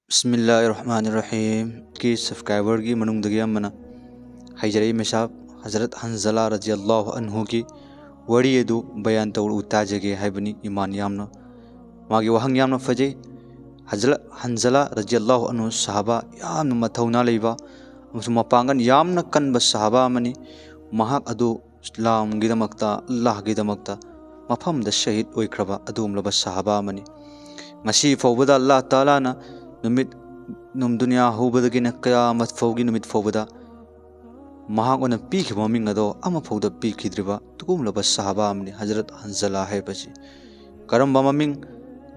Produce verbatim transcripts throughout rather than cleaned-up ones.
ꯕꯤꯁꯃꯤꯜꯂꯥꯍꯤꯔ ꯔꯍꯃꯥꯅꯤꯔ ꯔꯍꯤꯝ꯫ ꯀꯤ ꯁꯕꯁꯀ꯭ꯔꯥꯏꯕꯔꯒꯤ ꯃꯅꯨꯡꯗꯒꯤ ꯑꯃꯅ ꯍꯩꯖꯔꯛꯏ ꯃꯤꯁꯥꯞ ꯍꯖꯔꯠ ꯍꯟꯖꯂꯥ ꯔꯖꯤꯌꯜꯂꯥꯍꯨ ꯑꯟꯍꯨꯒꯤ ꯋꯥꯔꯤ ꯑꯗꯨ ꯕꯌꯥꯟ ꯇꯧꯔꯛꯎ ꯇꯥꯖꯒꯦ ꯍꯥꯏꯕꯅꯤ꯫ ꯏꯃꯥꯟ ꯌꯥꯝꯅ, ꯃꯥꯒꯤ ꯋꯥꯍꯪ ꯌꯥꯝꯅ ꯐꯖꯩ꯫ ꯍꯖꯔꯠ ꯍꯟꯖꯂꯥ ꯔꯖꯤꯌꯜꯂꯥꯍꯨ ꯑꯟꯍꯨ ꯁꯍꯥꯕꯥ ꯌꯥꯝꯅ ꯃꯊꯧꯅꯥ ꯂꯩꯕ ꯑꯃꯁꯨꯡ ꯃꯄꯥꯡꯒꯜ ꯌꯥꯝꯅ ꯀꯟꯕ ꯁꯍꯥꯕꯥ ꯑꯃꯅꯤ꯫ ꯃꯍꯥꯛ ꯑꯗꯨ ꯏꯁꯂꯥꯝꯒꯤꯗꯃꯛꯇ, ꯑꯜꯂꯥꯍꯒꯤꯗꯃꯛꯇ ꯃꯐꯝꯗ ꯁꯍꯤꯗ ꯑꯣꯏꯈ꯭ꯔꯕ ꯑꯗꯨꯒꯨꯝꯂꯕ ꯁꯍꯥꯕꯥ ꯑꯃꯅꯤ꯫ ꯉꯁꯤ ꯐꯥꯎꯕꯗ ꯑꯜꯂꯥꯍ ꯇꯥꯂꯥꯅ ꯅꯨꯃꯤꯠ, ꯅꯨꯝ ꯗꯨꯅꯤꯌꯥ ꯍꯧꯕꯗꯒꯤꯅ ꯀꯌꯥꯃꯠ ꯐꯥꯎꯒꯤ ꯅꯨꯃꯤꯠ ꯐꯥꯎꯕꯗ ꯃꯍꯥꯛ ꯑꯣꯏꯅ ꯄꯤꯈꯤꯕ ꯃꯃꯤꯡ ꯑꯗꯣ ꯑꯃꯐꯥꯎꯗ ꯄꯤꯈꯤꯗ꯭ꯔꯤꯕ ꯑꯗꯨꯒꯨꯝꯂꯕ ꯁꯍꯥꯕꯥ ꯑꯃꯅꯤ ꯍꯖꯔꯠ ꯍꯟꯖꯂꯥ ꯍꯥꯏꯕꯁꯤ꯫ ꯀꯔꯝꯕ ꯃꯃꯤꯡ?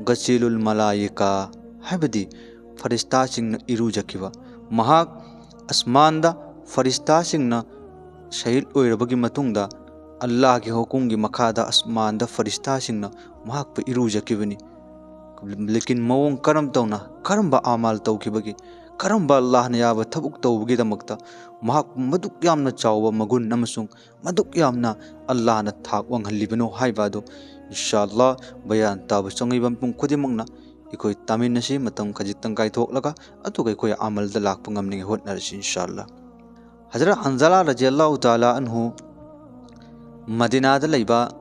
ꯒꯁꯤꯂꯨꯜ ꯃꯂꯥꯌꯤꯀꯥ, ꯍꯥꯏꯕꯗꯤ ꯐꯔꯤꯁꯇꯥꯁꯤꯡꯅ ꯏꯔꯨꯖꯈꯤꯕ꯫ ꯃꯍꯥꯛ ꯑꯁꯃꯥꯟꯗ ꯐꯔꯤꯁꯇꯥꯁꯤꯡꯅ ꯁꯍꯤꯗ ꯑꯣꯏꯔꯕꯒꯤ ꯃꯇꯨꯡꯗ, ꯑꯜꯂꯥꯍꯒꯤ ꯍꯨꯀꯨꯝꯒꯤ ꯃꯈꯥꯗ ꯑꯁꯃꯥꯟꯗ ꯐꯔꯤꯁꯇꯥꯁꯤꯡꯅ ꯃꯍꯥꯛꯄꯨ ꯏꯔꯨꯖꯈꯤꯕꯅꯤ꯫ ꯂꯦꯀꯤꯟ ꯃꯑꯣꯡ ꯀꯔꯝ ꯇꯧꯅ, ꯀꯔꯝꯕ ꯑꯃꯥꯜ ꯇꯧꯈꯤꯕꯒꯤ, ꯀꯔꯝꯕ ꯑꯜꯂꯥꯍꯅ ꯌꯥꯕ ꯊꯕꯛ ꯇꯧꯕꯒꯤꯗꯃꯛꯇ ꯃꯍꯥꯛ ꯃꯗꯨꯛ ꯌꯥꯝꯅ ꯆꯥꯎꯕ ꯃꯒꯨꯟ ꯑꯃꯁꯨꯡ ꯃꯗꯨꯛ ꯌꯥꯝꯅ ꯑꯜꯂꯥꯍꯅ ꯊꯥꯛ ꯋꯥꯡꯍꯜꯂꯤꯕꯅꯣ ꯍꯥꯏꯕ ꯑꯗꯨ, ꯏꯟꯁꯥ ꯑꯜꯂꯥꯍ, ꯕꯌꯥꯟ ꯇꯥꯕ ꯆꯪꯂꯤꯕ ꯃꯤꯄꯨꯝ ꯈꯨꯗꯤꯡꯃꯛꯅ ꯑꯩꯈꯣꯏ ꯇꯥꯃꯤꯟꯅꯁꯤ꯫ ꯃꯇꯝ ꯈꯖꯤꯛꯇꯪ ꯀꯥꯏꯊꯣꯛꯂꯒ ꯑꯗꯨꯒ ꯑꯩꯈꯣꯏ ꯑꯃꯜꯗ ꯂꯥꯛꯄ ꯉꯝꯅꯤꯡꯉꯥꯏ ꯍꯣꯠꯅꯔꯁꯤ, ꯏꯟꯁꯥ ꯑꯜꯂꯥꯍ꯫ ꯍꯖꯔꯠ ꯍꯟꯖꯂꯥ ꯔꯖꯤꯌꯜꯂꯥꯍꯨ ꯇꯥꯂꯥ ꯑꯟꯍꯨ ꯃꯗꯤꯅꯥꯗ ꯂꯩꯕ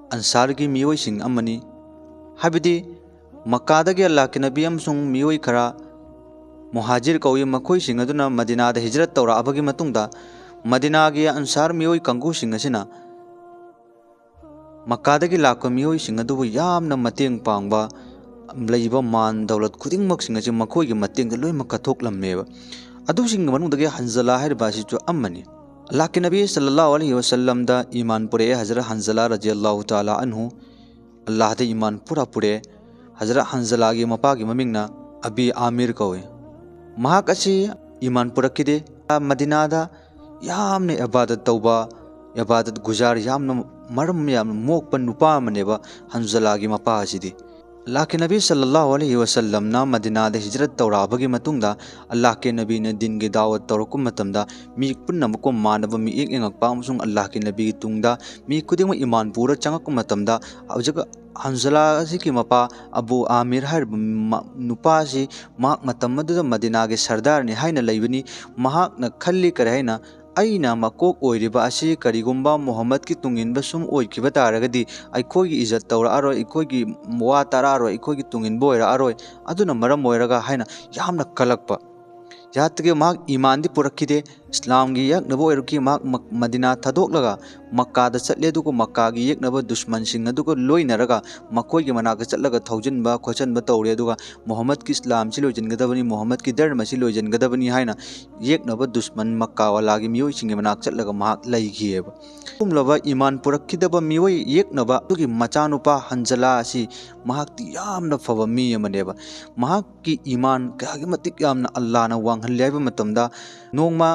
ꯑꯟꯁꯥꯔꯒꯤ ꯃꯤꯑꯣꯏꯁꯤꯡ ꯑꯃꯅꯤ, ꯍꯥꯏꯕꯗꯤ ꯃꯛꯀꯥꯗꯒꯤ ꯑꯜꯂꯥꯍꯀꯤ ꯅꯕꯤ ꯑꯃꯁꯨꯡ ꯃꯤꯑꯣꯏ ꯈꯔ ꯃꯨꯍꯥꯖꯤꯔ ꯀꯧꯏ꯫ ꯃꯈꯣꯏꯁꯤꯡ ꯑꯗꯨꯅ ꯃꯗꯤꯅꯥꯗ ꯍꯤꯖꯔꯠ ꯇꯧꯔꯛꯑꯕꯒꯤ ꯃꯇꯨꯡꯗ, ꯃꯗꯤꯅꯥꯒꯤ ꯑꯟꯁꯥꯔ ꯃꯤꯑꯣꯏ ꯀꯥꯡꯕꯨꯁꯤꯡ ꯑꯁꯤꯅ ꯃꯛꯀꯥꯗꯒꯤ ꯂꯥꯛꯄ ꯃꯤꯑꯣꯏꯁꯤꯡ ꯑꯗꯨꯕꯨ ꯌꯥꯝꯅ ꯃꯇꯦꯡ ꯄꯥꯡꯕ, ꯂꯩꯕ ꯃꯥꯟ ꯗꯧꯂꯠ ꯈꯨꯗꯤꯡꯃꯛꯁꯤꯡ ꯑꯁꯤ ꯃꯈꯣꯏꯒꯤ ꯃꯇꯦꯡꯗ ꯂꯣꯏꯅꯃꯛ ꯀꯠꯊꯣꯛꯂꯝꯃꯦꯕ꯫ ꯑꯗꯨꯁꯤꯡꯒꯤ ꯃꯅꯨꯡꯗꯒꯤ ꯍꯟꯖꯂꯥ ꯍꯥꯏꯔꯤꯕ ꯑꯁꯤꯁꯨ ꯑꯃꯅꯤ꯫ ꯑꯜꯂꯥꯍꯀꯤ ꯅꯕꯤ ꯁꯜꯂꯜꯂꯥꯍꯨ ꯑꯂꯩꯍꯤ ꯋꯁꯜꯂꯝꯗ ꯏꯃꯥꯟ ꯄꯨꯔꯛꯑꯦ ꯍꯖꯔꯠ ꯍꯟꯖꯂꯥ ꯔꯖꯤꯌꯜꯂꯥꯍꯨ ꯇꯥꯂꯥ ꯑꯟꯍꯨ꯫ ꯑꯜꯂꯥꯍꯗ ꯏꯃꯥꯟ ꯄꯨꯔꯥ ꯄꯨꯔꯛꯑꯦ꯫ ꯍꯖꯔꯠ ꯍꯟꯖꯂꯥꯒꯤ ꯃꯄꯥꯒꯤ ꯃꯃꯤꯡꯅ ꯑꯕꯤ ꯑꯥꯃꯤꯔ ꯀꯧꯏ꯫ ꯃꯍꯥꯛ ꯑꯁꯤ ꯏꯃꯥꯟ ꯄꯨꯔꯛꯈꯤꯗꯦ꯫ ꯃꯗꯤꯅꯥꯗ ꯌꯥꯝꯅ ꯏꯕꯥꯗꯠ ꯇꯧꯕ, ꯏꯕꯥꯗꯠ ꯒꯨꯖꯥꯔ, ꯌꯥꯝꯅ ꯃꯔꯝ ꯌꯥꯝꯅ ꯃꯣꯛꯄ ꯅꯨꯄꯥ ꯑꯃꯅꯦꯕ ꯍꯟꯖꯂꯥꯒꯤ ꯃꯄꯥ ꯑꯁꯤꯗꯤ꯫ ꯑꯜꯂꯥꯍꯀꯤ ꯅꯕꯤ ꯁꯜꯂꯜꯂꯥꯍꯨ ꯑꯂꯩꯍꯤ ꯋꯁꯜꯂꯝꯅ ꯃꯗꯤꯅꯥꯗ ꯍꯤꯖꯔꯠ ꯇꯧꯔꯛꯑꯕꯒꯤ ꯃꯇꯨꯡꯗ, ꯑꯜꯂꯥꯍꯀꯤ ꯅꯕꯤꯅ ꯗꯤꯟꯒꯤ ꯗꯥꯋꯠ ꯇꯧꯔꯛꯄ ꯃꯇꯝꯗ, ꯃꯤ ꯄꯨꯝꯅꯃꯛꯀ ꯃꯥꯟꯅꯕ ꯃꯤꯠꯌꯦꯡ ꯌꯦꯡꯉꯛꯄ ꯑꯃꯁꯨꯡ ꯑꯜꯂꯥꯍꯀꯤ ꯅꯕꯤꯒꯤ ꯇꯨꯡꯗ ꯃꯤ ꯈꯨꯗꯤꯡꯃꯛ ꯏꯃꯥꯟ ꯄꯨꯔ ꯆꯪꯉꯛꯄ ꯃꯇꯝꯗ, ꯍꯧꯖꯤꯛ ꯍꯟꯖꯂꯥ ꯑꯁꯤꯒꯤ ꯃꯄꯥ ꯑꯕꯨ ꯑꯥꯃꯤꯔ ꯍꯥꯏꯔꯤꯕ ꯃ-, ꯅꯨꯄꯥ ꯑꯁꯤ ꯃꯍꯥꯛ ꯃꯇꯝ ꯑꯗꯨꯗ ꯃꯗꯤꯅꯥꯒꯤ ꯁꯔꯗꯥꯔꯅꯤ ꯍꯥꯏꯅ ꯂꯩꯕꯅꯤ꯫ ꯃꯍꯥꯛꯅ ꯈꯜꯂꯤ ꯀꯔꯤ ꯍꯥꯏꯅ, "ꯑꯩꯅ ꯃꯀꯣꯛ ꯑꯣꯏꯔꯤꯕ ꯑꯁꯤ ꯀꯔꯤꯒꯨꯝꯕ ꯃꯨꯍꯝꯃꯗꯀꯤ ꯇꯨꯡꯏꯟꯕ ꯁꯨꯝ ꯑꯣꯏꯈꯤꯕ ꯇꯥꯔꯒꯗꯤ, ꯑꯩꯈꯣꯏꯒꯤ ꯏꯖꯠ ꯇꯧꯔꯛꯑꯔꯣꯏ, ꯑꯩꯈꯣꯏꯒꯤ ꯋꯥ ꯇꯥꯔꯛꯑꯔꯣꯏ, ꯑꯩꯈꯣꯏꯒꯤ ꯇꯨꯡꯏꯟꯕ ꯑꯣꯏꯔꯛꯑꯔꯣꯏ꯫ ꯑꯗꯨꯅ ꯃꯔꯝ ꯑꯣꯏꯔꯒ" ꯍꯥꯏꯅ ꯌꯥꯝꯅ ꯀꯜꯂꯛꯄ꯫ ꯌꯥꯠꯇꯒꯤ ꯃꯍꯥꯛ ꯏꯃꯥꯟꯗꯤ ꯄꯨꯔꯛꯈꯤꯗꯦ꯫ ꯏꯁꯂꯥꯝꯒꯤ ꯌꯦꯛꯅꯕ ꯑꯣꯏꯔꯛꯈꯤ꯫ ꯃꯍꯥꯛ ꯃꯛ-, ꯃꯗꯤꯅꯥ ꯊꯥꯗꯣꯛꯂꯒ ꯃꯛꯀꯥꯗ ꯆꯠꯂꯦ, ꯑꯗꯨꯒ ꯃꯛꯀꯥꯒꯤ ꯌꯦꯛꯅꯕ ꯗꯨꯁꯃꯟꯁꯤꯡ ꯑꯗꯨꯒ ꯂꯣꯏꯅꯔꯒ ꯃꯈꯣꯏꯒꯤ ꯃꯅꯥꯛꯇ ꯆꯠꯂꯒ ꯊꯧꯖꯤꯟꯕ ꯈꯣꯠꯆꯟꯕ ꯇꯧꯔꯦ꯫ ꯑꯗꯨꯒ ꯃꯨꯍꯝꯃꯗꯀꯤ ꯏꯁꯂꯥꯝꯁꯤ ꯂꯣꯏꯁꯤꯟꯒꯗꯕꯅꯤ, ꯃꯨꯍꯝꯃꯗꯀꯤ ꯙꯔꯃꯁꯤ ꯂꯣꯏꯁꯤꯟꯒꯗꯕꯅꯤ ꯍꯥꯏꯅ ꯌꯦꯛꯅꯕ ꯗꯨꯁꯃꯟ ꯃꯛꯀꯥꯋꯥꯂꯥꯒꯤ ꯃꯤꯑꯣꯏꯁꯤꯡꯒꯤ ꯃꯅꯥꯛ ꯆꯠꯂꯒ ꯃꯍꯥꯛ ꯂꯩꯈꯤꯑꯕ꯫ ꯑꯗꯨꯒꯨꯝꯂꯕ ꯏꯃꯥꯟ ꯄꯨꯔꯛꯈꯤꯗꯕ ꯃꯤꯑꯣꯏ ꯌꯦꯛꯅꯕ ꯑꯗꯨꯒꯤ ꯃꯆꯥꯅꯨꯄꯥ ꯍꯟꯖꯂꯥ ꯑꯁꯤ ꯃꯍꯥꯛꯇꯤ ꯌꯥꯝꯅ ꯐꯕ ꯃꯤ ꯑꯃꯅꯦꯕ꯫ ꯃꯍꯥꯛꯀꯤ ꯏꯃꯥꯟ ꯀꯌꯥꯒꯤ ꯃꯇꯤꯛ ꯌꯥꯝꯅ ꯑꯜꯂꯥꯅ ꯋꯥꯡꯍꯜꯂꯤ ꯍꯥꯏꯕ ꯃꯇꯝꯗ, ꯅꯣꯡꯃ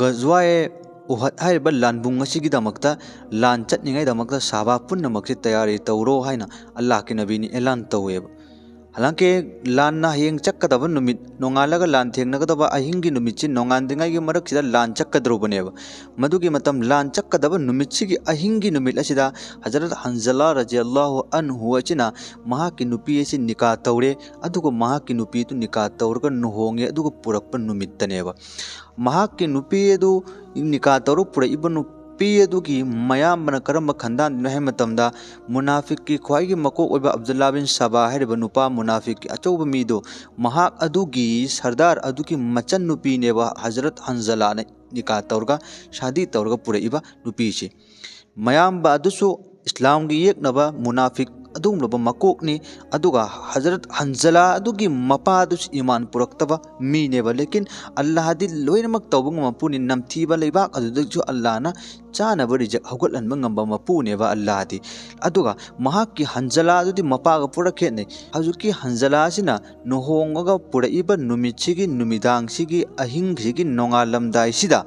ꯒꯖꯋꯥꯌꯦ ꯎꯍꯗ ꯍꯥꯏꯔꯤꯕ ꯂꯥꯟꯕꯨꯡ ꯑꯁꯤꯒꯤꯗꯃꯛꯇ, ꯂꯥꯟ ꯆꯠꯅꯤꯡꯉꯥꯏꯗꯃꯛꯇ ꯁꯥꯕꯥ ꯄꯨꯝꯅꯃꯛꯁꯦ ꯇꯌꯥꯔꯤ ꯇꯧꯔꯣ ꯍꯥꯏꯅ ꯑꯜꯂꯥꯍꯀꯤ ꯅꯕꯤꯅ ꯑꯦꯂꯥꯟ ꯇꯧꯋꯦꯕ꯫ ꯍꯥꯂꯥꯡꯀꯤ ꯂꯥꯟꯅ ꯍꯌꯦꯡ ꯆꯠꯀꯗꯕ ꯅꯨꯃꯤꯠ, ꯅꯣꯡꯉꯥꯜꯂꯒ ꯂꯥꯟ ꯊꯦꯡꯅꯒꯗꯕ ꯑꯍꯤꯡꯒꯤ ꯅꯨꯃꯤꯠꯁꯤ ꯅꯣꯡꯉꯥꯟꯗ꯭ꯔꯤꯉꯩꯒꯤ ꯃꯔꯛꯁꯤꯗ ꯂꯥꯟ ꯆꯠꯀꯗꯧꯔꯕꯅꯦꯕ꯫ ꯃꯗꯨꯒꯤ ꯃꯇꯝ ꯂꯥꯟ ꯆꯠꯀꯗꯕ ꯅꯨꯃꯤꯠꯁꯤꯒꯤ ꯑꯍꯤꯡꯒꯤ ꯅꯨꯃꯤꯠ ꯑꯁꯤꯗ ꯍꯖꯔꯠ ꯍꯟꯖꯂꯥ ꯔꯖꯤꯌꯜꯂꯥꯍꯨ ꯑꯟꯍꯨ ꯑꯁꯤꯅ ꯃꯍꯥꯛꯀꯤ ꯅꯨꯄꯤ ꯑꯁꯤ ꯅꯤꯀꯥ ꯇꯧꯔꯦ, ꯑꯗꯨꯒ ꯃꯍꯥꯛꯀꯤ ꯅꯨꯄꯤꯗꯨ ꯅꯤꯀꯥ ꯇꯧꯔꯒ ꯂꯨꯍꯣꯡꯉꯦ, ꯑꯗꯨꯒ ꯄꯨꯔꯛꯄ ꯅꯨꯃꯤꯠꯇꯅꯦꯕ꯫ ꯃꯍꯥꯛꯀꯤ ꯅꯨꯄꯤ ꯑꯗꯨ ꯅꯤꯀꯥ ꯇꯧꯔ ꯄꯨꯔꯛꯏꯕ ꯅꯨꯄꯤ ꯑꯗꯨꯒꯤ ꯃꯌꯥꯝꯕꯅ ꯀꯔꯝꯕ ꯈꯟꯗꯥꯟꯗꯨꯅꯣ ꯍꯥꯏꯕ ꯃꯇꯝꯗ, ꯃꯨꯅꯥꯐꯤꯛꯀꯤ ꯈ꯭ꯋꯥꯏꯒꯤ ꯃꯀꯣꯛ ꯑꯣꯏꯕ ꯑꯕꯗꯨꯜꯂꯥ ꯕꯤꯟ ꯁꯕꯥ ꯍꯥꯏꯔꯤꯕ ꯅꯨꯄꯥ ꯃꯨꯅꯥꯐꯤꯛꯀꯤ ꯑꯆꯧꯕ ꯃꯤꯗꯨ, ꯃꯍꯥꯛ ꯑꯗꯨꯒꯤ ꯁꯔꯗꯥꯔ ꯑꯗꯨꯒꯤ ꯃꯆꯟꯅꯨꯄꯤꯅꯦꯕ ꯍꯖꯔꯠ ꯍꯟꯖꯂꯥꯅ ꯅꯤꯀꯥ ꯇꯧꯔꯒ, ꯁꯥꯗꯤ ꯇꯧꯔꯒ ꯄꯨꯔꯛꯏꯕ ꯅꯨꯄꯤꯁꯤ꯫ ꯃꯌꯥꯝꯕ ꯑꯗꯨꯁꯨ ꯏꯁꯂꯥꯝꯒꯤ ꯌꯦꯛꯅꯕ ꯃꯨꯅꯥꯐꯤꯛ ꯑꯗꯨꯒꯨꯝꯂꯕ ꯃꯀꯣꯛꯅꯤ꯫ ꯑꯗꯨꯒ ꯍꯖꯔꯠ ꯍꯟꯖꯂꯥ ꯑꯗꯨꯒꯤ ꯃꯄꯥꯗꯨꯁꯨ ꯏꯃꯥꯟ ꯄꯨꯔꯛꯇꯕ ꯃꯤꯅꯦꯕ꯫ ꯂꯦꯀꯤꯟ ꯑꯜꯂꯥꯍꯗꯤ ꯂꯣꯏꯅꯃꯛ ꯇꯧꯕ ꯉꯝꯕ ꯃꯄꯨꯅꯤ꯫ ꯅꯝꯊꯤꯕ ꯂꯩꯕꯥꯛ ꯑꯗꯨꯗꯁꯨ ꯑꯜꯂꯥꯍꯅ ꯆꯥꯅꯕ ꯔꯤꯖꯛ ꯍꯧꯒꯠꯍꯟꯕ ꯉꯝꯕ ꯃꯄꯨꯅꯦꯕ ꯑꯜꯂꯥꯍꯗꯤ꯫ ꯑꯗꯨꯒ ꯃꯍꯥꯛꯀꯤ ꯍꯟꯖꯂꯥ ꯑꯗꯨꯗꯤ ꯃꯄꯥꯒ ꯄꯨꯔꯥ ꯈꯦꯠꯅꯩ꯫ ꯍꯧꯖꯤꯛꯀꯤ ꯍꯟꯖꯂꯥ ꯑꯁꯤꯅ ꯂꯨꯍꯣꯡꯉꯒ ꯄꯨꯔꯛꯏꯕ ꯅꯨꯃꯤꯠꯁꯤꯒꯤ ꯅꯨꯃꯤꯗꯥꯡꯁꯤꯒꯤ ꯑꯍꯤꯡꯁꯤꯒꯤ ꯅꯣꯡꯉꯥꯜꯂꯝꯗꯥꯏꯁꯤꯗ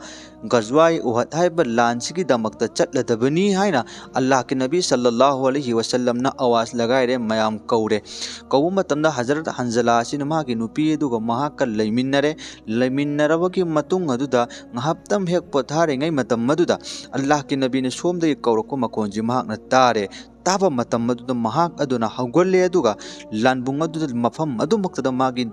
ꯒꯖꯋꯥꯏ ꯎꯍꯗ ꯍꯥꯏꯕ ꯂꯥꯟꯁꯤꯒꯤꯗꯃꯛꯇ ꯆꯠꯂꯗꯕꯅꯤ ꯍꯥꯏꯅ ꯑꯜꯂꯥꯍꯀꯤ ꯅꯕꯤ ꯁꯜꯂꯜꯂꯥꯍꯨ ꯑꯂꯩꯍꯤ ꯋꯁꯜꯂꯝꯅ ꯑꯋꯥ ꯂꯒꯥꯏꯔꯦ, ꯃꯌꯥꯝ ꯀꯧꯔꯦ꯫ ꯀꯧꯕ ꯃꯇꯝꯗ ꯍꯖꯔꯠ ꯍꯟꯖꯂꯥ ꯑꯁꯤꯅ ꯃꯍꯥꯛꯀꯤ ꯅꯨꯄꯤ ꯑꯗꯨꯒ ꯃꯍꯥꯛꯀ ꯂꯩꯃꯤꯟꯅꯔꯦ꯫ ꯂꯩꯃꯤꯟꯅꯔꯕꯒꯤ ꯃꯇꯨꯡ ꯑꯗꯨꯗ ꯉꯥꯏꯍꯥꯛꯇꯪ ꯍꯦꯛ ꯄꯣꯊꯥꯔꯤꯉꯩ ꯃꯇꯝ ꯑꯗꯨꯗ ꯑꯜꯂꯥꯍꯀꯤ ꯅꯕꯤꯅ ꯁꯣꯝꯗꯒꯤ ꯀꯧꯔꯛꯄ ꯃꯈꯣꯟꯁꯤ ꯃꯍꯥꯛꯅ ꯇꯥꯔꯦ꯫ ꯇꯥꯕ ꯃꯇꯝ ꯑꯗꯨꯗ ꯃꯍꯥꯛ ꯑꯗꯨꯅ ꯍꯧꯒꯠꯂꯦ, ꯑꯗꯨꯒ ꯂꯥꯟꯕꯨꯡ ꯑꯗꯨꯗ, ꯃꯐꯝ ꯑꯗꯨꯃꯛꯇꯗ ꯃꯥꯒꯤ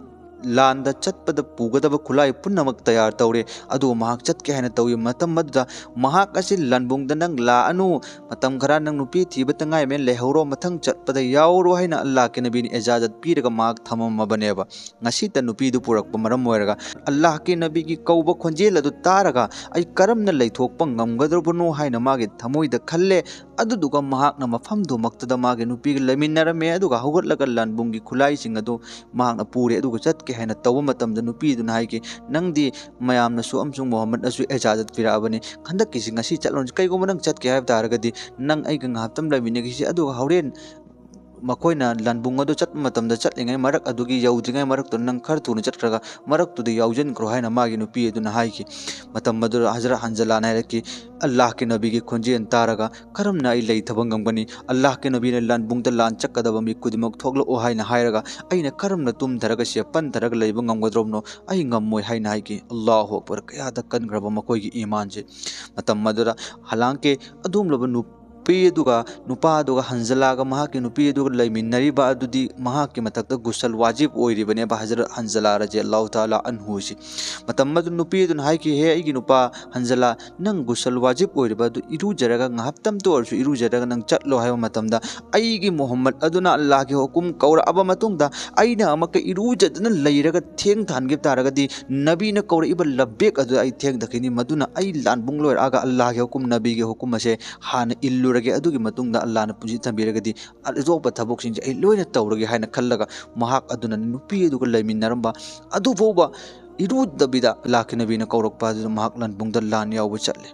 ꯂꯥꯟꯗ ꯆꯠꯄꯗ ꯄꯨꯒꯗꯕ ꯈꯨꯠꯂꯥꯏ ꯄꯨꯝꯅꯃꯛ ꯇꯌꯥꯔ ꯇꯧꯔꯦ꯫ ꯑꯗꯨꯒ ꯃꯍꯥꯛ ꯆꯠꯀꯦ ꯍꯥꯏꯅ ꯇꯧꯏ꯫ ꯃꯇꯝ ꯑꯗꯨꯗ ꯃꯍꯥꯛ ꯑꯁꯤ ꯂꯥꯟꯕꯨꯡꯗ, "ꯅꯪ ꯂꯥꯛꯑꯅꯨ, ꯃꯇꯝ ꯈꯔ ꯅꯪ ꯅꯨꯄꯤ ꯊꯤꯕꯇ ꯉꯥꯏꯔꯤꯕꯅꯤꯅ ꯂꯩꯍꯧꯔꯣ, ꯃꯊꯪ ꯆꯠꯄꯗ ꯌꯥꯎꯔꯣ" ꯍꯥꯏꯅ ꯑꯜꯂꯥꯍꯀꯤ ꯅꯕꯤꯅ ꯏꯖꯥꯖꯠ ꯄꯤꯔꯒ ꯃꯍꯥꯛ ꯊꯝꯃꯝꯃꯕꯅꯦꯕ꯫ ꯉꯁꯤꯇ ꯅꯨꯄꯤꯗꯨ ꯄꯨꯔꯛꯄ ꯃꯔꯝ ꯑꯣꯏꯔꯒ ꯑꯜꯂꯥꯍꯀꯤ ꯅꯕꯤꯒꯤ ꯀꯧꯕ ꯈꯣꯟꯖꯦꯜ ꯑꯗꯨ ꯇꯥꯔꯒ ꯑꯩ ꯀꯔꯝꯅ ꯂꯩꯊꯣꯛꯄ ꯉꯝꯒꯗꯧꯕꯅꯣ ꯍꯥꯏꯅ ꯃꯥꯒꯤ ꯊꯃꯣꯏꯗ ꯈꯜꯂꯦ꯫ ꯑꯗꯨꯗꯨꯒ ꯃꯍꯥꯛꯅ ꯃꯐꯝꯗꯨꯃꯛꯇꯗ ꯃꯥꯒꯤ ꯅꯨꯄꯤꯒ ꯂꯩꯃꯤꯟꯅꯔꯝꯃꯦ꯫ ꯑꯗꯨꯒ ꯍꯧꯒꯠꯂꯒ ꯂꯥꯟꯕꯨꯡꯒꯤ ꯈꯨꯠꯂꯥꯏꯁꯤꯡ ꯑꯗꯨ ꯃꯍꯥꯛꯅ ꯄꯨꯔꯦ꯫ ꯑꯗꯨꯒ ꯆꯠꯀꯦ ꯍꯥꯏꯅ ꯇꯧꯕ ꯃꯇꯝꯗ ꯅꯨꯄꯤꯗꯨꯅ ꯍꯥꯏꯈꯤ, "ꯅꯪꯗꯤ ꯃꯌꯥꯝꯅꯁꯨ ꯑꯃꯁꯨꯡ ꯃꯨꯍꯝꯃꯗꯅꯁꯨ ꯏꯖꯥꯖꯠ ꯄꯤꯔꯛꯑꯕꯅꯤ, ꯍꯟꯗꯛꯀꯤꯁꯤ ꯉꯁꯤ ꯆꯠꯂꯣꯅ꯫ ꯀꯩꯒꯨꯝꯕ ꯅꯪ ꯆꯠꯀꯦ ꯍꯥꯏꯕ ꯇꯥꯔꯒꯗꯤ ꯅꯪ ꯑꯩꯒ ꯉꯥꯏꯍꯥꯛꯇꯪ ꯂꯩꯃꯤꯟꯅꯈꯤꯁꯤ, ꯑꯗꯨꯒ ꯍꯣꯔꯦꯟ ꯃꯈꯣꯏꯅ ꯂꯥꯟꯕꯨꯡ ꯑꯗꯨ ꯆꯠꯄ ꯃꯇꯝꯗ ꯆꯠꯂꯤꯉꯩ ꯃꯔꯛ ꯑꯗꯨꯒꯤ ꯌꯧꯗ꯭ꯔꯤꯉꯩ ꯃꯔꯛꯇꯨ ꯅꯪ ꯈꯔ ꯊꯨꯅ ꯆꯠꯈ꯭ꯔꯒ ꯃꯔꯛꯇꯨꯗ ꯌꯥꯎꯁꯤꯟꯈ꯭ꯔꯣ" ꯍꯥꯏꯅ ꯃꯥꯒꯤ ꯅꯨꯄꯤ ꯑꯗꯨꯅ ꯍꯥꯏꯈꯤ꯫ ꯃꯇꯝ ꯑꯗꯨꯗ ꯍꯖꯔꯠ ꯍꯟꯖꯂꯥꯅ ꯍꯥꯏꯔꯛꯈꯤ, "ꯑꯜꯂꯥꯍꯀꯤ ꯅꯕꯤꯒꯤ ꯈꯣꯟꯖꯦꯜ ꯇꯥꯔꯒ ꯀꯔꯝꯅ ꯑꯩ ꯂꯩꯊꯕ ꯉꯝꯒꯅꯤ? ꯑꯜꯂꯥꯍꯀꯤ ꯅꯕꯤꯅ ꯂꯥꯟꯕꯨꯡꯗ ꯂꯥꯟ ꯆꯠꯀꯗꯕ ꯃꯤ ꯈꯨꯗꯤꯡꯃꯛ ꯊꯣꯛꯂꯛꯑꯣ ꯍꯥꯏꯅ ꯍꯥꯏꯔꯒ ꯑꯩꯅ ꯀꯔꯝꯅ ꯇꯨꯝꯊꯔꯒ ꯁꯦ ꯄꯟꯊꯔꯒ ꯂꯩꯕ ꯉꯝꯒꯗ꯭ꯔꯣꯕꯅꯣ? ꯑꯩ ꯉꯝꯃꯣꯏ" ꯍꯥꯏꯅ ꯍꯥꯏꯈꯤ꯫ ꯑꯜꯂꯥꯍꯨ ꯑꯛꯕꯔ! ꯀꯌꯥꯗ ꯀꯟꯈ꯭ꯔꯕ ꯃꯈꯣꯏꯒꯤ ꯏꯃꯥꯟꯁꯦ! ꯃꯇꯝ ꯑꯗꯨꯗ ꯍꯂꯥꯡꯀꯤ ꯑꯗꯨꯒꯨꯝꯂꯕ ꯅꯨꯄꯤ ꯑꯗꯨꯒ ꯅꯨꯄꯥ ꯑꯗꯨꯒ ꯍꯟꯖꯂꯥꯒ ꯃꯍꯥꯛꯀꯤ ꯅꯨꯄꯤ ꯑꯗꯨꯒ ꯂꯩꯃꯤꯟꯅꯔꯤꯕ ꯑꯗꯨꯗꯤ ꯃꯍꯥꯛꯀꯤ ꯃꯊꯛꯇ ꯒꯨꯁꯜ ꯋꯥꯖꯤꯕ ꯑꯣꯏꯔꯤꯕꯅꯦꯕ ꯍꯖꯔꯠ ꯍꯟꯖꯂꯥ ꯔꯖꯤꯌꯜꯂꯥꯍꯨ ꯇꯥꯂꯥ ꯑꯟꯍꯨꯁꯤ꯫ ꯃꯇꯝ ꯑꯗꯨ ꯅꯨꯄꯤ ꯑꯗꯨꯅ ꯍꯥꯏꯈꯤ, "ꯍꯦ ꯑꯩꯒꯤ ꯅꯨꯄꯥ ꯍꯟꯖꯂꯥ, ꯅꯪ ꯒꯨꯁꯜ ꯋꯥꯖꯤꯕ ꯑꯣꯏꯔꯤꯕ ꯑꯗꯨ ꯏꯔꯨꯖꯔꯒ ꯉꯥꯏꯍꯥꯛꯇꯝꯇ ꯑꯣꯏꯔꯁꯨ ꯏꯔꯨꯖꯔꯒ ꯅꯪ ꯆꯠꯂꯣ" ꯍꯥꯏꯕ ꯃꯇꯝꯗ, ꯑꯩꯒꯤ ꯃꯨꯍꯝꯃꯗ ꯑꯗꯨꯅ ꯑꯜꯂꯥꯍꯒꯤ ꯍꯨꯀꯨꯝ ꯀꯧꯔꯛꯑꯕ ꯃꯇꯨꯡꯗ ꯑꯩꯅ ꯑꯃꯨꯛꯀ ꯏꯔꯨꯖꯗꯅ ꯂꯩꯔꯒ ꯊꯦꯡ ꯊꯥꯟꯈꯤꯕ ꯇꯥꯔꯒꯗꯤ ꯅꯕꯤꯅ ꯀꯧꯔꯛꯏꯕ ꯂꯕꯦꯛ ꯑꯗꯨꯗ ꯑꯩ ꯊꯦꯡꯊꯈꯤꯅꯤ꯫ ꯃꯗꯨꯅ ꯑꯩ ꯂꯥꯟꯕꯨꯡ ꯂꯣꯏꯔꯛꯑꯒ ꯑꯜꯂꯥꯍꯒꯤ ꯍꯨꯀꯨꯝ, ꯅꯕꯤꯒꯤ ꯍꯨꯀꯨꯝ ꯑꯁꯦ ꯍꯥꯟꯅ ꯏꯜꯂꯨꯔꯒꯦ, ꯑꯗꯨꯒꯤ ꯃꯇꯨꯡꯗ ꯑꯜꯂꯥꯍꯅ ꯄꯨꯟꯁꯤ ꯊꯝꯕꯤꯔꯒꯗꯤ ꯑꯇꯣꯞꯄ ꯊꯕꯛꯁꯤꯡꯁꯦ ꯑꯩ ꯂꯣꯏꯅ ꯇꯧꯔꯒꯦ ꯍꯥꯏꯅ ꯈꯜꯂꯒ ꯃꯍꯥꯛ ꯑꯗꯨꯅ ꯅꯨꯄꯤ ꯑꯗꯨꯒ ꯂꯩꯃꯤꯟꯅꯔꯝꯕ ꯑꯗꯨꯐꯥꯎꯕ ꯏꯔꯨꯗꯕꯤꯗ ꯑꯜꯂꯥꯍꯀꯤ ꯅꯕꯤꯅ ꯀꯧꯔꯛꯄ ꯑꯗꯨꯗ ꯃꯍꯥꯛ ꯂꯥꯟꯕꯨꯡꯗ ꯂꯥꯟ ꯌꯥꯎꯕ ꯆꯠꯂꯦ꯫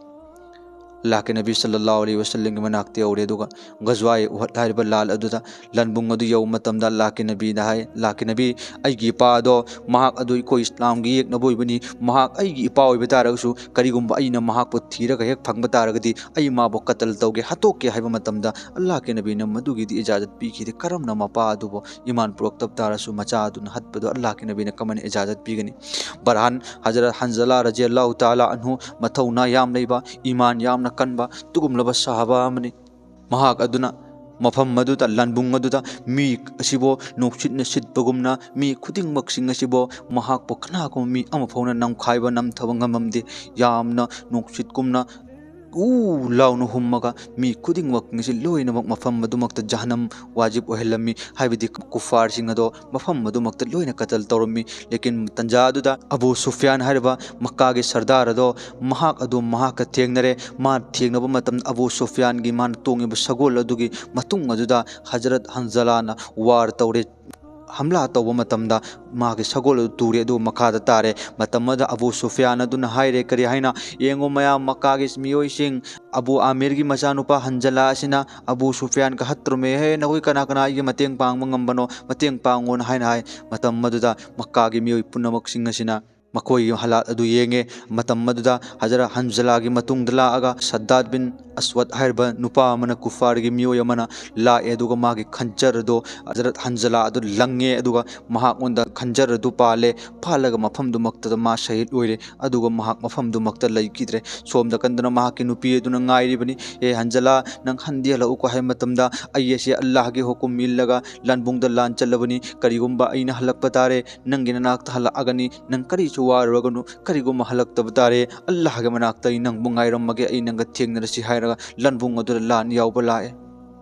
ꯑꯜꯂꯥꯍꯀꯤ ꯅꯕꯤ ꯁꯜꯂꯜꯂꯥꯍꯨ ꯑꯂꯩꯍꯤ ꯋꯁꯜꯂꯝꯒꯤ ꯃꯅꯥꯛꯇ ꯌꯧꯔꯦ꯫ ꯑꯗꯨꯒ ꯒꯖꯋꯥꯏ ꯎꯍꯗ ꯍꯥꯏꯔꯤꯕ ꯂꯥꯟ ꯑꯗꯨꯗ, ꯂꯥꯟꯕꯨꯡ ꯑꯗꯨ ꯌꯧꯕ ꯃꯇꯝꯗ ꯑꯜꯂꯥꯍꯀꯤ ꯅꯕꯤꯅ ꯍꯥꯏ, "ꯑꯜꯂꯥꯍꯀꯤ ꯅꯕꯤ, ꯑꯩꯒꯤ ꯏꯄꯥ ꯑꯗꯣ, ꯃꯍꯥꯛ ꯑꯗꯨ ꯑꯩꯈꯣꯏ ꯏꯁꯂꯥꯝꯒꯤ ꯌꯦꯛꯅꯕ ꯑꯣꯏꯕꯅꯤ꯫ ꯃꯍꯥꯛ ꯑꯩꯒꯤ ꯏꯄꯥ ꯑꯣꯏꯕ ꯇꯥꯔꯒꯁꯨ, ꯀꯔꯤꯒꯨꯝꯕ ꯑꯩꯅ ꯃꯍꯥꯛꯄꯨ ꯊꯤꯔꯒ ꯍꯦꯛ ꯐꯪꯕ ꯇꯥꯔꯒꯗꯤ, ꯑꯩ ꯃꯥꯕꯨ ꯀꯇꯜ ꯇꯧꯒꯦ, ꯍꯥꯠꯇꯣꯛꯀꯦ" ꯍꯥꯏꯕ ꯃꯇꯝꯗ, ꯑꯜꯂꯥꯍꯀꯤ ꯅꯕꯤꯅ ꯃꯗꯨꯒꯤꯗꯤ ꯏꯖꯥꯖꯠ ꯄꯤꯈꯤꯗꯦ꯫ ꯀꯔꯝꯅ ꯃꯄꯥ ꯑꯗꯨꯕꯨ ꯏꯃꯥꯟ ꯄꯨꯔꯛꯇꯕ ꯇꯥꯔꯁꯨ ꯃꯆꯥ ꯑꯗꯨꯅ ꯍꯠꯄꯗꯣ ꯑꯜꯂꯥꯍꯀꯤ ꯅꯕꯤꯅ ꯀꯃꯥꯏꯅ ꯏꯖꯥꯖꯠ ꯄꯤꯒꯅꯤ? ꯕꯔꯍꯥꯟ, ꯍꯖꯔꯠ ꯍꯟꯖꯂꯥ ꯔꯖꯤꯌꯜꯂꯥꯍꯨ ꯇꯥꯂꯥ ꯑꯟꯍꯨ ꯃꯊꯧꯅꯥ ꯌꯥꯝ ꯂꯩꯕ, ꯏꯃꯥꯟ ꯌꯥꯝꯅ ꯀꯟꯕ ꯑꯗꯨꯒꯨꯝꯂꯕ ꯁꯍꯥꯕꯥ ꯑꯃꯅꯤ꯫ ꯃꯍꯥꯛ ꯑꯗꯨꯅ ꯃꯐꯝ ꯑꯗꯨꯗ, ꯂꯥꯟꯕꯨꯡ ꯑꯗꯨꯗ ꯃꯤ ꯑꯁꯤꯕꯨ ꯅꯨꯡꯁꯤꯠꯅ ꯁꯤꯠꯄꯒꯨꯝꯅ, ꯃꯤ ꯈꯨꯗꯤꯡꯃꯛꯁꯤꯡ ꯑꯁꯤꯕꯨ ꯃꯍꯥꯛꯄꯨ ꯀꯅꯥꯒꯨꯝꯕ ꯃꯤ ꯑꯃ ꯐꯥꯎꯅ ꯅꯝꯈꯥꯏꯕ ꯅꯝꯊꯕ ꯉꯝꯃꯝꯗꯦ꯫ ꯌꯥꯝꯅ ꯅꯨꯡꯁꯤꯠꯀꯨꯝꯅ ꯎ ꯂꯥꯎꯅ ꯍꯨꯝꯃꯒ ꯃꯤ ꯈꯨꯗꯤꯡꯃꯛ ꯑꯁꯤ ꯂꯣꯏꯅꯃꯛ ꯃꯐꯝ ꯑꯗꯨꯃꯛꯇ ꯖꯍꯅꯝ ꯋꯥꯖꯤꯕ ꯑꯣꯏꯍꯜꯂꯝꯃꯤ, ꯍꯥꯏꯕꯗꯤ ꯀꯨꯐꯥꯔꯁꯤꯡ ꯑꯗꯣ ꯃꯐꯝ ꯑꯗꯨꯃꯛꯇ ꯂꯣꯏꯅ ꯀꯇꯜ ꯇꯧꯔꯝꯃꯤ꯫ ꯂꯦꯀꯤꯟ ꯇꯟꯖꯥ ꯑꯗꯨꯗ ꯑꯕꯨ ꯁꯨꯐꯤꯌꯥꯟ ꯍꯥꯏꯔꯤꯕ ꯃꯛꯀꯥꯒꯤ ꯁꯔꯗꯥꯔ ꯑꯗꯣ, ꯃꯍꯥꯛ ꯑꯗꯨ ꯃꯍꯥꯛꯀ ꯊꯦꯡꯅꯔꯦ꯫ ꯃꯥ ꯊꯦꯡꯅꯕ ꯃꯇꯝꯗ ꯑꯕꯨ ꯁꯨꯐꯤꯌꯥꯟꯒꯤ ꯃꯥꯅ ꯇꯣꯡꯉꯤꯕ ꯁꯒꯣꯜ ꯑꯗꯨꯒꯤ ꯃꯇꯨꯡ ꯑꯗꯨꯗ ꯍꯖꯔꯠ ꯍꯟꯖꯂꯥꯅ ꯋꯥꯔ ꯇꯧꯔꯦ꯫ ꯍꯝꯂꯥ ꯇꯧꯕ ꯃꯇꯝꯗ ꯃꯥꯒꯤ ꯁꯒꯣꯜ ꯑꯗꯨ ꯇꯨꯔꯦ, ꯑꯗꯨꯒ ꯃꯈꯥꯗ ꯇꯥꯔꯦ꯫ ꯃꯇꯝ ꯑꯗꯨꯗ ꯑꯕꯨ ꯁꯨꯐꯤꯌꯥꯟ ꯑꯗꯨꯅ ꯍꯥꯏꯔꯦ, ꯀꯔꯤ ꯍꯥꯏꯅ? "ꯌꯦꯡꯉꯨ ꯃꯌꯥꯝ, ꯃꯛꯀꯥꯒꯤ ꯃꯤꯑꯣꯏꯁꯤꯡ, ꯑꯕꯨ ꯑꯥꯃꯤꯔꯒꯤ ꯃꯆꯥꯅꯨꯄꯥ ꯍꯟꯖꯂꯥ ꯑꯁꯤꯅ ꯑꯕꯨ ꯁꯨꯐꯤꯌꯥꯟꯒ ꯍꯠꯇ꯭ꯔꯨꯝꯃꯦ꯫ ꯍꯦ, ꯅꯈꯣꯏ ꯀꯅꯥ ꯀꯅꯥ ꯑꯩꯒꯤ ꯃꯇꯦꯡ ꯄꯥꯡꯕ ꯉꯝꯕꯅꯣ? ꯃꯇꯦꯡ ꯄꯥꯡꯉꯣꯅ" ꯍꯥꯏꯅ ꯍꯥꯏ꯫ ꯃꯇꯝ ꯑꯗꯨꯗ ꯃꯛꯀꯥꯒꯤ ꯃꯤꯑꯣꯏ ꯄꯨꯝꯅꯃꯛꯁꯤꯡ ꯑꯁꯤꯅ ꯃꯈꯣꯏꯒꯤ ꯍꯥꯂꯥꯠ ꯑꯗꯨ ꯌꯦꯡꯉꯦ꯫ ꯃꯇꯝ ꯑꯗꯨꯗ ꯍꯖꯔꯠ ꯍꯟꯖꯂꯥꯒꯤ ꯃꯇꯨꯡꯗ ꯂꯥꯛꯑꯒ ꯁꯗꯥꯗ ꯕꯤꯟ ꯑꯁꯋꯗ ꯍꯥꯏꯔꯤꯕ ꯅꯨꯄꯥ ꯑꯃꯅ, ꯀꯨꯐꯥꯔꯒꯤ ꯃꯤꯑꯣꯏ ꯑꯃꯅ ꯂꯥꯛꯑꯦ, ꯑꯗꯨꯒ ꯃꯥꯒꯤ ꯈꯟꯖꯔ ꯑꯗꯨ ꯍꯖꯔꯠ ꯍꯟꯖꯂꯥ ꯑꯗꯨ ꯂꯪꯉꯦ, ꯑꯗꯨꯒ ꯃꯍꯥꯛꯉꯣꯟꯗ ꯈꯟꯖꯔ ꯑꯗꯨ ꯄꯥꯜꯂꯦ꯫ ꯄꯥꯜꯂꯒ ꯃꯐꯝꯗꯨꯃꯛꯇꯗ ꯃꯥ ꯁꯍꯤꯗ ꯑꯣꯏꯔꯦ, ꯑꯗꯨꯒ ꯃꯍꯥꯛ ꯃꯐꯝꯗꯨꯃꯛꯇ ꯂꯩꯈꯤꯗ꯭ꯔꯦ꯫ ꯁꯣꯝꯗ ꯀꯟꯗꯅ ꯃꯍꯥꯛꯀꯤ ꯅꯨꯄꯤ ꯑꯗꯨꯅ ꯉꯥꯏꯔꯤꯕꯅꯤ, "ꯑꯦ ꯍꯟꯖꯂꯥ, ꯅꯪ ꯍꯟꯗꯤ ꯍꯜꯂꯛꯎꯀꯣ" ꯍꯥꯏꯕ ꯃꯇꯝꯗ, "ꯑꯩ ꯑꯁꯤ ꯑꯜꯂꯥꯍꯒꯤ ꯍꯨꯀꯨꯝ ꯏꯜꯂꯒ ꯂꯥꯟꯕꯨꯡꯗ ꯂꯥꯟ ꯆꯠꯂꯕꯅꯤ, ꯀꯔꯤꯒꯨꯝꯕ ꯑꯩꯅ ꯍꯜꯂꯛꯄ ꯇꯥꯔꯦ, ꯅꯪꯒꯤ ꯅꯅꯥꯛꯇ ꯍꯜꯂꯛꯑꯒꯅꯤ, ꯅꯪ ꯀꯔꯤꯁꯨ ꯋꯥꯔꯨꯔꯒꯅꯨ, ꯀꯔꯤꯒꯨꯝꯕ ꯍꯜꯂꯛꯇꯕ ꯇꯥꯔꯦ, ꯑꯜꯂꯥꯍꯒꯤ ꯃꯅꯥꯛꯇ ꯑꯩ ꯅꯪꯕꯨ ꯉꯥꯏꯔꯝꯃꯒꯦ, ꯑꯩ ꯅꯪꯒ ꯊꯦꯡꯅꯔꯁꯤ" ꯍꯥꯏꯔꯒ ꯂꯥꯟꯕꯨꯡ ꯑꯗꯨꯗ ꯂꯥꯟ ꯌꯥꯎꯕ ꯂꯥꯛꯑꯦ꯫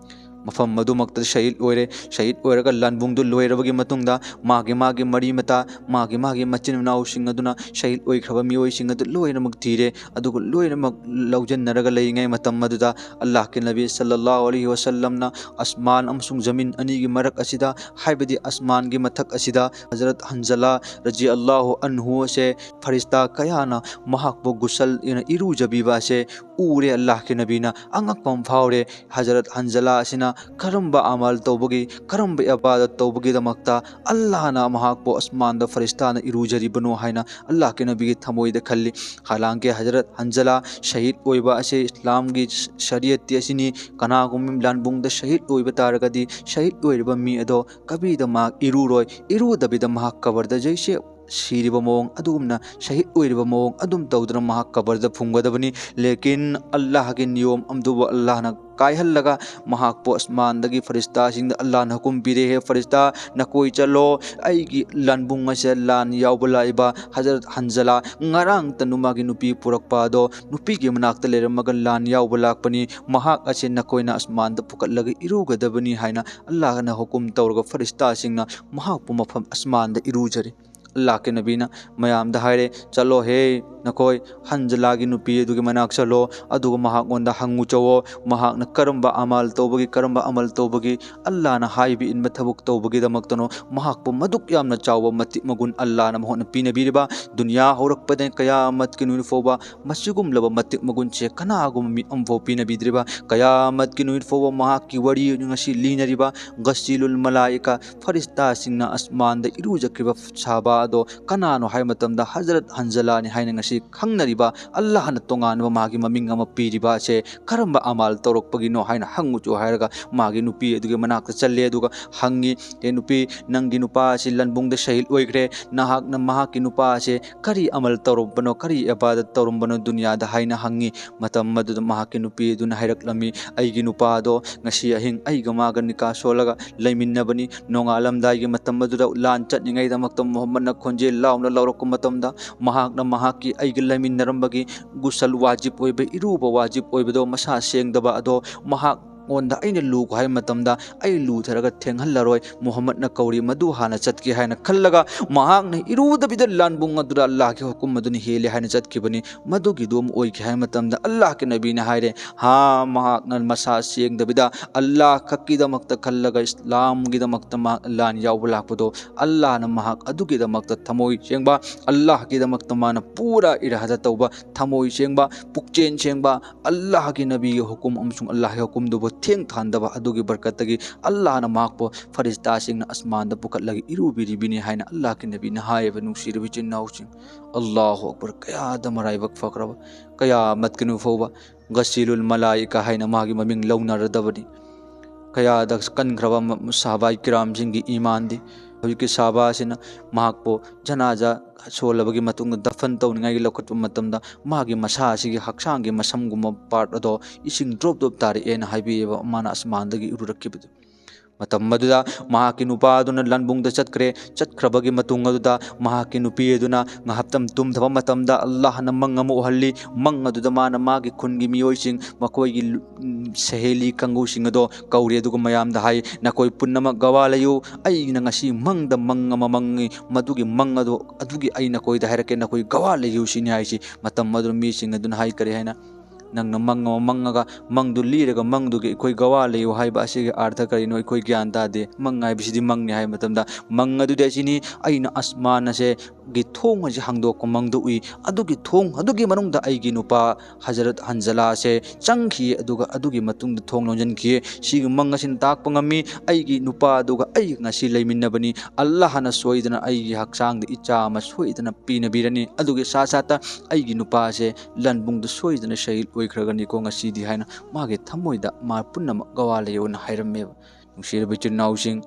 ꯃꯐꯝ ꯑꯗꯨꯃꯛꯇ ꯁꯍꯤꯗ ꯑꯣꯏꯔꯦ꯫ ꯁꯍꯤꯗ ꯑꯣꯏꯔꯒ ꯂꯥꯟꯕꯨꯡꯗꯨ ꯂꯣꯏꯔꯕꯒꯤ ꯃꯇꯨꯡꯗ ꯃꯥꯒꯤ ꯃꯥꯒꯤ ꯃꯔꯤ ꯃꯇꯥ, ꯃꯥꯒꯤ ꯃꯥꯒꯤ ꯃꯆꯤꯟ ꯃꯅꯥꯎꯁꯤꯡ ꯑꯗꯨꯅ ꯁꯍꯤꯗ ꯑꯣꯏꯈ꯭ꯔꯕ ꯃꯤꯑꯣꯏꯁꯤꯡ ꯑꯗꯨ ꯂꯣꯏꯅꯃꯛ ꯊꯤꯔꯦ꯫ ꯑꯗꯨꯒ ꯂꯣꯏꯅꯃꯛ ꯂꯧꯁꯤꯟꯅꯔꯒ ꯂꯩꯔꯤꯉꯩ ꯃꯇꯝ ꯑꯗꯨꯗ ꯑꯜꯂꯥꯍꯀꯤ ꯅꯕꯤ ꯁꯜꯂꯜꯂꯥꯍꯨ ꯑꯂꯩꯍꯤ ꯋꯁꯜꯂꯝꯅ ꯑꯁꯃꯥꯟ ꯑꯃꯁꯨꯡ ꯖꯃꯤꯟ ꯑꯅꯤꯒꯤ ꯃꯔꯛ ꯑꯁꯤꯗ, ꯍꯥꯏꯕꯗꯤ ꯑꯁꯃꯥꯟꯒꯤ ꯃꯊꯛ ꯑꯁꯤꯗ ꯍꯖꯔꯠ ꯍꯟꯖꯂꯥ ꯔꯖꯤ ꯑꯜꯂꯥꯍꯨ ꯑꯟꯍꯨ ꯑꯁꯦ ꯐꯔꯤꯁꯇꯥ ꯀꯌꯥꯅ ꯃꯍꯥꯛꯄꯨ ꯒꯨꯁꯜ ꯑꯣꯏꯅ ꯏꯔꯨꯖꯕꯤꯕ ꯑꯁꯦ ꯎꯔꯦ꯫ ꯑꯜꯂꯥꯍꯀꯤ ꯅꯕꯤꯅ ꯑꯉꯛꯄ ꯑꯃ ꯐꯥꯎꯔꯦ꯫ ꯍꯖꯔꯠ ꯍꯟꯖꯂꯥ ꯑꯁꯤꯅ ꯀꯔꯝꯕ ꯑꯃꯜ ꯇꯧꯕꯒꯤ, ꯀꯔꯝꯕ ꯏꯕꯥꯗꯠ ꯇꯧꯕꯒꯤꯗꯃꯛꯇ ꯑꯜꯂꯥꯍꯅ ꯃꯍꯥꯛꯄꯨ ꯑꯁꯃꯥꯟꯗ ꯐꯔꯤꯁꯇꯥꯅ ꯏꯔꯨꯖꯔꯤꯕꯅꯣ ꯍꯥꯏꯅ ꯑꯜꯂꯥꯍꯀꯤ ꯅꯕꯤꯒꯤ ꯊꯃꯣꯏꯗ ꯈꯜꯂꯤ꯫ ꯍꯥꯂꯥꯡꯀꯤ ꯍꯖꯔꯠ ꯍꯟꯖꯂꯥ ꯁꯍꯤꯗ ꯑꯣꯏꯕ ꯑꯁꯤ ꯏꯁꯂꯥꯝꯒꯤ ꯁꯔꯤꯌꯠꯇꯤ ꯑꯁꯤꯅꯤ꯫ ꯀꯅꯥꯒꯨꯝꯕ ꯂꯥꯟꯕꯨꯡꯗ ꯁꯍꯤꯗ ꯑꯣꯏꯕ ꯇꯥꯔꯒꯗꯤ ꯁꯍꯤꯗ ꯑꯣꯏꯔꯤꯕ ꯃꯤ ꯑꯗꯣ ꯀꯕꯤꯗ ꯃꯍꯥꯛ ꯏꯔꯨꯔꯣꯏ, ꯏꯔꯨꯗꯕꯤꯗ ꯃꯍꯥꯛ ꯀꯕꯔꯗ ꯖꯩꯁꯦ ꯁꯤꯔꯤꯕ ꯃꯑꯣꯡ ꯑꯗꯨꯒꯨꯝꯅ, ꯁꯍꯤꯗ ꯑꯣꯏꯔꯤꯕ ꯃꯑꯣꯡ ꯑꯗꯨꯝ ꯇꯧꯗꯨꯅ ꯃꯍꯥꯛ ꯀꯕꯔꯗ ꯐꯨꯝꯒꯗꯕꯅꯤ꯫ ꯂꯦꯀꯤꯟ ꯑꯜꯂꯥꯍꯒꯤ ꯅꯤꯌꯣꯝ ꯑꯗꯨꯕꯨ ꯑꯜꯂꯥꯍꯅ ꯀꯥꯏꯍꯜꯂꯒ ꯃꯍꯥꯛꯄꯨ ꯑꯁꯃꯥꯟꯗꯒꯤ ꯐꯔꯤꯁꯇꯥꯁꯤꯡꯗ ꯑꯜꯂꯥꯍꯅ ꯍꯨꯀꯨꯝ ꯄꯤꯔꯦ, "ꯍꯦ ꯐꯔꯤꯁꯇꯥ, ꯅꯈꯣꯏ ꯆꯠꯂꯣ, ꯑꯩꯒꯤ ꯂꯥꯟꯕꯨꯡ ꯑꯁꯦ ꯂꯥꯟ ꯌꯥꯎꯕ ꯂꯥꯛꯏꯕ ꯍꯖꯔꯠ ꯍꯟꯖꯂꯥ ꯉꯔꯥꯡꯇ ꯃꯥꯒꯤ ꯅꯨꯄꯤ ꯄꯨꯔꯛꯄ ꯑꯗꯣ ꯅꯨꯄꯤꯒꯤ ꯃꯅꯥꯛꯇ ꯂꯩꯔꯝꯃꯒ ꯂꯥꯟ ꯌꯥꯎꯕ ꯂꯥꯛꯄꯅꯤ, ꯃꯍꯥꯛ ꯑꯁꯦ ꯅꯈꯣꯏꯅ ꯑꯁꯃꯥꯟꯗ ꯄꯨꯈꯠꯂꯒ ꯏꯔꯨꯒꯗꯕꯅꯤ" ꯍꯥꯏꯅ ꯑꯜꯂꯥꯍꯅ ꯍꯨꯀꯨꯝ ꯇꯧꯔꯒ ꯐꯔꯤꯁꯇꯥꯁꯤꯡꯅ ꯃꯍꯥꯛꯄꯨ ꯃꯐꯝ ꯑꯁꯃꯥꯟꯗ ꯏꯔꯨꯖꯔꯤ꯫ ꯑꯜꯂꯥꯍꯀꯤ ꯅꯕꯤꯅ ꯃꯌꯥꯝꯗ ꯍꯥꯏꯔꯦ, "ꯆꯠꯂꯣ ꯍꯦ, ꯅꯈꯣꯏ ꯍꯟꯖꯂꯥꯒꯤ ꯅꯨꯄꯤ ꯑꯗꯨꯒꯤ ꯃꯅꯥꯛ ꯆꯠꯂꯣ, ꯑꯗꯨꯒ ꯃꯍꯥꯛꯉꯣꯟꯗ ꯍꯪꯉꯨ ꯆꯠꯂꯣ, ꯃꯍꯥꯛꯅ ꯀꯔꯝꯕ ꯑꯃꯥꯜ ꯇꯧꯕꯒꯤ, ꯀꯔꯝꯕ ꯑꯃꯜ ꯇꯧꯕꯒꯤ, ꯑꯜꯂꯥꯍꯅ ꯍꯥꯏꯕ ꯏꯟꯕ ꯊꯕꯛ ꯇꯧꯕꯒꯤꯗꯃꯛꯇꯅꯣ ꯃꯍꯥꯛꯄꯨ ꯃꯗꯨꯛ ꯌꯥꯝꯅ ꯆꯥꯎꯕ ꯃꯇꯤꯛ ꯃꯒꯨꯟ ꯑꯜꯂꯥꯍꯅ ꯃꯍꯣꯠꯅ ꯄꯤꯅꯕꯤꯔꯤꯕ, ꯗꯨꯅꯤꯌꯥ ꯍꯧꯔꯛꯄꯗꯒꯤ ꯀꯌꯥꯃꯠꯀꯤ ꯅꯨꯃꯤꯠ ꯐꯥꯎꯕ ꯃꯁꯤꯒꯨꯝꯂꯕ ꯃꯇꯤꯛ ꯃꯒꯨꯟꯁꯦ ꯀꯅꯥꯒꯨꯝꯕ ꯃꯤ ꯑꯃꯐꯥꯎ ꯄꯤꯅꯕꯤꯗ꯭ꯔꯤꯕ, ꯀꯌꯥꯃꯠꯀꯤ ꯅꯨꯃꯤꯠ ꯐꯥꯎꯕ ꯃꯍꯥꯛꯀꯤ ꯋꯥꯔꯤ ꯉꯁꯤ ꯂꯤꯅꯔꯤꯕ ꯒꯁꯤꯂꯨꯜ ꯃꯂꯥꯏꯀꯥ, ꯐꯔꯤꯁꯇꯥꯁꯤꯡꯅ ꯑꯁꯃꯥꯟꯗ ꯏꯔꯨꯖꯈꯤꯕ ꯁꯥꯕ ꯑꯗꯣ ꯀꯅꯥꯅꯣ ꯍꯥꯏꯕ ꯃꯇꯝꯗ ꯍꯖꯔꯠ ꯍꯟꯖꯂꯥꯅꯤ ꯍꯥꯏꯅ ꯉꯁꯤ ꯈꯪꯅꯔꯤꯕ, ꯑꯜꯂꯥꯍꯅ ꯇꯣꯉꯥꯟꯕ ꯃꯥꯒꯤ ꯃꯃꯤꯡ ꯑꯃ ꯄꯤꯔꯤꯕ ꯑꯁꯦ ꯀꯔꯝꯕ ꯑꯃꯥꯜ ꯇꯧꯔꯛꯄꯒꯤꯅꯣ ꯍꯥꯏꯅ ꯍꯪꯉꯨꯆꯣ" ꯍꯥꯏꯔꯒ ꯃꯥꯒꯤ ꯅꯨꯄꯤ ꯑꯗꯨꯒꯤ ꯃꯅꯥꯛꯇ ꯆꯠꯂꯦ꯫ ꯑꯗꯨꯒ ꯍꯪꯉꯤ, "ꯍꯦ ꯅꯨꯄꯤ, ꯅꯪꯒꯤ ꯅꯨꯄꯥ ꯑꯁꯤ ꯂꯥꯟꯕꯨꯡꯗ ꯁꯍꯤꯗ ꯑꯣꯏꯈ꯭ꯔꯦ, ꯅꯍꯥꯛꯅ ꯃꯍꯥꯛꯀꯤ ꯅꯨꯄꯥ ꯑꯁꯦ ꯀꯔꯤ ꯑꯃꯜ ꯇꯧꯔꯝꯕꯅꯣ, ꯀꯔꯤ ꯏꯕꯥꯗꯠ ꯇꯧꯔꯝꯕꯅꯣ ꯗꯨꯅꯤꯌꯥꯗ?" ꯍꯥꯏꯅ ꯍꯪꯉꯤ꯫ ꯃꯇꯝ ꯑꯗꯨꯗ ꯃꯍꯥꯛꯀꯤ ꯅꯨꯄꯤ ꯑꯗꯨꯅ ꯍꯥꯏꯔꯛꯂꯝꯃꯤ, "ꯑꯩꯒꯤ ꯅꯨꯄꯥꯗꯣ ꯉꯁꯤ ꯑꯍꯤꯡ ꯑꯩꯒ ꯃꯥꯒ ꯅꯤꯀꯥ ꯁꯣꯜꯂꯒ ꯂꯩꯃꯤꯟꯅꯕꯅꯤ꯫ ꯅꯣꯡꯉꯥꯜꯂꯝꯗꯥꯏꯒꯤ ꯃꯇꯝ ꯑꯗꯨꯗ ꯂꯥꯟ ꯆꯠꯂꯤꯉꯩꯗꯃꯛꯇ ꯃꯨꯍꯝꯃꯗꯅ ꯈꯣꯟꯖꯦꯜ ꯂꯥꯎꯅ ꯂꯧꯔꯛꯄ ꯃꯇꯝꯗ ꯃꯍꯥꯛꯅ ꯃꯍꯥꯛꯀꯤ ꯑꯩꯒ ꯂꯩꯃꯤꯟꯅꯔꯝꯕꯒꯤ ꯒꯨꯁꯜ ꯋꯥꯖꯤꯕ ꯑꯣꯏꯕ, ꯏꯔꯨꯕ ꯋꯥꯖꯤꯕ ꯑꯣꯏꯕꯗꯣ ꯃꯁꯥ ꯁꯦꯡꯗꯕ ꯑꯗꯣ ꯃꯍꯥꯛ ꯃꯉꯣꯟꯗ ꯑꯩꯅ ꯂꯨꯈꯣ ꯍꯥꯏꯕ ꯃꯇꯝꯗ ꯑꯩ ꯂꯨꯊꯔꯒ ꯊꯦꯡꯍꯜꯂꯔꯣꯏ, ꯃꯨꯍꯝꯃꯗꯅ ꯀꯧꯔꯤ, ꯃꯗꯨ ꯍꯥꯟꯅ ꯆꯠꯀꯦ ꯍꯥꯏꯅ ꯈꯜꯂꯒ ꯃꯍꯥꯛꯅ ꯏꯔꯨꯗꯕꯤꯗ ꯂꯥꯟꯕꯨꯡ ꯑꯗꯨꯗ ꯑꯜꯂꯥꯍꯒꯤ ꯍꯨꯀꯨꯝ ꯑꯗꯨꯅ ꯍꯦꯜꯂꯦ ꯍꯥꯏꯅ ꯆꯠꯈꯤꯕꯅꯤ꯫ ꯃꯗꯨꯒꯤꯗꯨ ꯑꯃ ꯑꯣꯏꯈꯤ ꯍꯥꯏꯕ ꯃꯇꯝꯗ ꯑꯜꯂꯥꯍꯒꯤ ꯅꯕꯤꯅ ꯍꯥꯏꯔꯦ, ꯍꯥ, ꯃꯍꯥꯛꯅ ꯃꯁꯥ ꯁꯦꯡꯗꯕꯤꯗ ꯑꯜꯂꯥꯍ ꯈꯛꯀꯤꯗꯃꯛꯇ ꯈꯜꯂꯒ ꯏꯁꯂꯥꯝꯒꯤꯗꯃꯛꯇ ꯃꯍꯥꯛ ꯂꯥꯟ ꯌꯥꯎꯕ ꯂꯥꯛꯄꯗꯣ ꯑꯜꯂꯥꯍꯅ ꯃꯍꯥꯛ ꯑꯗꯨꯒꯤꯗꯃꯛꯇ ꯊꯃꯣꯏ ꯁꯦꯡꯕ, ꯑꯜꯂꯥꯍꯒꯤꯗꯃꯛꯇ ꯃꯥꯅ ꯄꯨꯔꯥ ꯏꯔꯥꯗ ꯇꯧꯕ, ꯊꯃꯣꯏ ꯁꯦꯡꯕ, ꯄꯨꯛꯆꯦꯜ ꯁꯦꯡꯕ, ꯑꯜꯂꯥꯍꯒꯤ ꯅꯕꯤꯒꯤ ꯍꯨꯀꯨꯝ ꯑꯃꯁꯨꯡ ꯑꯜꯂꯥꯍꯒꯤ ꯍꯨꯀꯨꯝꯗꯨꯕꯨ ꯊꯦꯡ ꯊꯥꯟꯗꯕ ꯑꯗꯨꯒꯤ ꯕꯔꯀꯠꯇꯒꯤ ꯑꯜꯂꯥꯍꯅ ꯃꯍꯥꯛꯄꯨ ꯐꯔꯤꯁꯇꯥꯁꯤꯡꯅ ꯑꯁꯃꯥꯟꯗ ꯄꯨꯈꯠꯂꯒ ꯏꯔꯨꯕꯤꯔꯤꯕꯅꯤ ꯍꯥꯏꯅ ꯑꯜꯂꯥꯍꯒꯤ ꯅꯕꯤꯅ ꯍꯥꯏꯌꯦꯕ꯫ ꯅꯨꯡꯁꯤꯔꯕ ꯏꯆꯤꯟ ꯏꯅꯥꯎꯁꯤꯡ, ꯑꯜꯂꯥꯍꯨ ꯑꯛꯕꯔ, ꯀꯌꯥꯗ ꯃꯔꯥꯏꯕꯛ ꯐꯈ꯭ꯔꯕ, ꯀꯌꯥꯃꯠꯀꯅꯨ ꯐꯥꯎꯕ ꯒꯁꯤꯂꯨꯜ ꯃꯂꯥꯏꯀꯥ ꯍꯥꯏꯅ ꯃꯥꯒꯤ ꯃꯃꯤꯡ ꯂꯧꯅꯔꯗꯕꯅꯤ꯫ ꯀꯌꯥꯗ ꯀꯟꯈ꯭ꯔꯕ ꯁꯍꯥꯕꯥꯏ ꯀꯤꯔꯥꯝꯁꯤꯡꯒꯤ ꯏꯃꯥꯟꯗꯤ꯫ ꯍꯧꯖꯤꯛꯀꯤ ꯁꯍꯥꯕꯥꯁꯤꯅ ꯃꯍꯥꯛꯄꯨ ꯖꯅꯥꯖꯥ ꯁꯣꯜꯂꯕꯒꯤ ꯃꯇꯨꯡꯗ ꯗꯐꯟ ꯇꯧꯅꯤꯡꯉꯥꯏꯒꯤ ꯂꯧꯈꯠꯄ ꯃꯇꯝꯗ ꯃꯥꯒꯤ ꯃꯁꯥ ꯑꯁꯤꯒꯤ ꯍꯛꯆꯥꯡꯒꯤ ꯃꯁꯝꯒꯨꯝꯕ ꯄꯥꯔꯠ ꯑꯗꯣ ꯏꯁꯤꯡ ꯗ꯭ꯔꯣꯞ ꯗ꯭ꯔꯣꯞ ꯇꯥꯔꯛꯑꯦꯅ ꯍꯥꯏꯕꯤꯌꯦꯕ, ꯃꯥꯅ ꯑꯁꯃꯥꯟꯗꯒꯤ ꯏꯔꯨꯔꯛꯈꯤꯕꯗꯨ꯫ ꯃꯇꯝ ꯑꯗꯨꯗ ꯃꯍꯥꯛꯀꯤ ꯅꯨꯄꯥ ꯑꯗꯨꯅ ꯂꯥꯟꯕꯨꯡꯗ ꯆꯠꯈ꯭ꯔꯦ꯫ ꯆꯠꯈ꯭ꯔꯕꯒꯤ ꯃꯇꯨꯡ ꯑꯗꯨꯗ ꯃꯍꯥꯛꯀꯤ ꯅꯨꯄꯤ ꯑꯗꯨꯅ ꯉꯥꯏꯍꯥꯛꯇꯪ ꯇꯨꯝꯊꯕ ꯃꯇꯝꯗ ꯑꯜꯂꯥꯍꯅ ꯃꯪ ꯑꯃ ꯎꯍꯜꯂꯤ꯫ ꯃꯪ ꯑꯗꯨꯗ ꯃꯥꯅ ꯃꯥꯒꯤ ꯈꯨꯟꯒꯤ ꯃꯤꯑꯣꯏꯁꯤꯡ, ꯃꯈꯣꯏꯒꯤ ꯂꯨ-, ꯎꯝ, ꯁꯍꯦꯂꯤ ꯀꯥꯡꯕꯨꯁꯤꯡ ꯑꯗꯣ ꯀꯧꯔꯤ, ꯑꯗꯨꯒ ꯃꯌꯥꯝꯗ ꯍꯥꯏ, "ꯅꯈꯣꯏ ꯄꯨꯝꯅꯃꯛ ꯒꯋꯥ ꯂꯩꯌꯨ꯫ ꯑꯩꯅ ꯉꯁꯤ ꯃꯪꯗ ꯃꯪ ꯑꯃ ꯃꯪꯉꯤ, ꯃꯗꯨꯒꯤ ꯃꯪ ꯑꯗꯣ, ꯑꯗꯨꯒꯤ ꯑꯩ ꯅꯈꯣꯏꯗ ꯍꯥꯏꯔꯛꯀꯦ, ꯅꯈꯣꯏ ꯒꯋꯥ ꯂꯩꯌꯨ" ꯁꯤꯅꯤ ꯍꯥꯏꯁꯤ꯫ ꯃꯇꯝ ꯑꯗꯨꯗ ꯃꯤꯁꯤꯡ ꯑꯗꯨꯅ ꯍꯥꯏ, ꯀꯔꯤ ꯍꯥꯏꯅ? "ꯅꯪꯅ ꯃꯪ ꯑꯃ ꯃꯪꯉꯒ ꯃꯪꯗꯨ ꯂꯤꯔꯒ ꯃꯪꯗꯨꯒꯤ ꯑꯩꯈꯣꯏ ꯒꯋꯥ ꯂꯩꯌꯨ ꯍꯥꯏꯕ ꯑꯁꯤꯒꯤ ꯑꯥꯔꯊ ꯀꯔꯤꯅꯣ? ꯑꯩꯈꯣꯏ ꯒ꯭ꯌꯥꯟ ꯇꯥꯗꯦ꯫ ꯃꯪ ꯍꯥꯏꯕꯁꯤꯗꯤ ꯃꯪꯅꯤ" ꯍꯥꯏꯕ ꯃꯇꯝꯗ, ꯃꯪ ꯑꯗꯨꯗꯤ ꯑꯁꯤꯅꯤ, ꯑꯩꯅ ꯑꯁꯃꯥꯟ ꯑꯁꯦ ꯒꯤ ꯊꯣꯡ ꯑꯁꯤ ꯍꯥꯡꯗꯣꯛꯄ ꯃꯪꯗ ꯎꯏ꯫ ꯑꯗꯨꯒꯤ ꯊꯣꯡ ꯑꯗꯨꯒꯤ ꯃꯅꯨꯡꯗ ꯑꯩꯒꯤ ꯅꯨꯄꯥ ꯍꯖꯔꯠ ꯍꯟꯖꯂꯥꯁꯦ ꯆꯪꯈꯤ, ꯑꯗꯨꯒ ꯑꯗꯨꯒꯤ ꯃꯇꯨꯡꯗ ꯊꯣꯡ ꯂꯣꯟꯁꯤꯟꯈꯤ꯫ ꯁꯤꯒꯤ ꯃꯪ ꯑꯁꯤꯅ ꯇꯥꯛꯄ ꯉꯝꯃꯤ, ꯑꯩꯒꯤ ꯅꯨꯄꯥ ꯑꯗꯨꯒ ꯑꯩ ꯉꯁꯤ ꯂꯩꯃꯤꯟꯅꯕꯅꯤ꯫ ꯑꯜꯂꯥꯍꯅ ꯁꯣꯏꯗꯅ ꯑꯩꯒꯤ ꯍꯛꯆꯥꯡꯗ ꯏꯆꯥ ꯑꯃ ꯁꯣꯏꯗꯅ ꯄꯤꯅꯕꯤꯔꯅꯤ꯫ ꯑꯗꯨꯒꯤ ꯁꯥ ꯁꯥꯠꯇ ꯑꯩꯒꯤ ꯅꯨꯄꯥꯁꯦ ꯂꯥꯟꯕꯨꯡꯗ ꯁꯣꯏꯗꯅ ꯁꯍꯤꯗ ꯑꯣꯏꯈ꯭ꯔꯒꯅꯤꯀꯣ ꯉꯁꯤꯗꯤ ꯍꯥꯏꯅ ꯃꯥꯒꯤ ꯊꯃꯣꯏꯗ ꯃꯥ ꯄꯨꯝꯅꯃꯛ ꯒꯋꯥ ꯂꯩꯌꯣꯅ ꯍꯥꯏꯔꯝꯃꯦꯕ꯫ ꯅꯨꯡꯁꯤꯔꯕ ꯏꯆꯤꯟ ꯏꯅꯥꯎꯁꯤꯡ,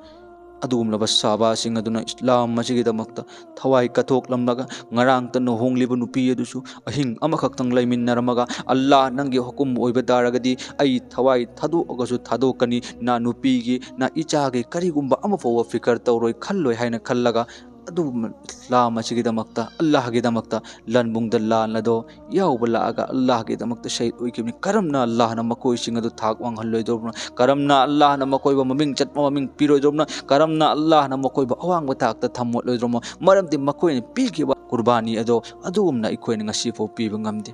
ꯑꯗꯨꯒꯨꯝꯂꯕ ꯁꯍꯥꯕꯥꯁꯤꯡ ꯑꯗꯨꯅ ꯏꯁꯂꯥꯝ ꯑꯁꯤꯒꯤꯗꯃꯛꯇ ꯊꯋꯥꯏ ꯀꯠꯊꯣꯛꯂꯝꯂꯒ ꯉꯔꯥꯡꯇ ꯂꯨꯍꯣꯡꯂꯤꯕ ꯅꯨꯄꯤ ꯑꯗꯨꯁꯨ ꯑꯍꯤꯡ ꯑꯃꯈꯛꯇꯪ ꯂꯩꯃꯤꯟꯅꯔꯝꯃꯒ, "ꯑꯜꯂꯥ, ꯅꯪꯒꯤ ꯍꯨꯀꯨꯝ ꯑꯣꯏꯕ ꯇꯥꯔꯒꯗꯤ ꯑꯩ ꯊꯋꯥꯏ ꯊꯥꯗꯣꯛꯑꯒꯁꯨ ꯊꯥꯗꯣꯛꯀꯅꯤ, ꯅ ꯅꯨꯄꯤꯒꯤ, ꯅ ꯏꯆꯥꯒꯤ ꯀꯔꯤꯒꯨꯝꯕ ꯑꯃ ꯐꯥꯎꯕ ꯐꯤꯀꯔ ꯇꯧꯔꯣꯏ, ꯈꯜꯂꯣꯏ" ꯍꯥꯏꯅ ꯈꯜꯂꯒ ꯑꯗꯨꯒꯨꯝꯕ ꯏꯁꯂꯥꯝ ꯑꯁꯤꯒꯤꯗꯃꯛꯇ, ꯑꯜꯂꯥꯍꯒꯤꯗꯃꯛꯇ ꯂꯟꯕꯨꯡꯗ ꯂꯥꯟ ꯑꯗꯣ ꯌꯥꯎꯕ ꯂꯥꯛꯑꯒ ꯑꯜꯂꯥꯍꯒꯤꯗꯃꯛꯇ ꯁꯍꯤꯗ ꯑꯣꯏꯈꯤꯕꯅꯤ꯫ ꯀꯔꯝꯅ ꯑꯜꯂꯥꯍꯅ ꯃꯈꯣꯏꯁꯤꯡ ꯑꯗꯨ ꯊꯥꯛ ꯋꯥꯡꯍꯜꯂꯣꯏꯗꯧꯔꯤꯕꯅꯣ? ꯀꯔꯝꯅ ꯑꯜꯂꯥꯍꯅ ꯃꯈꯣꯏꯕꯨ ꯃꯃꯤꯡ ꯆꯠꯄ ꯃꯃꯤꯡ ꯄꯤꯔꯣꯏꯗꯧꯔꯤꯕꯅꯣ? ꯀꯔꯝꯅ ꯑꯜꯂꯥꯍꯅ ꯃꯈꯣꯏꯕꯨ ꯑꯋꯥꯡꯕ ꯊꯥꯛꯇ ꯊꯝꯃꯣꯠꯂꯣꯏꯗꯧꯔꯤꯕꯅꯣ? ꯃꯔꯝꯗꯤ ꯃꯈꯣꯏꯅ ꯄꯤꯈꯤꯕ ꯀꯨꯔꯕꯥꯅꯤ ꯑꯗꯣ ꯑꯗꯨꯒꯨꯝꯅ ꯑꯩꯈꯣꯏꯅ ꯉꯁꯤꯐꯥꯎ ꯄꯤꯕ ꯉꯝꯗꯦ꯫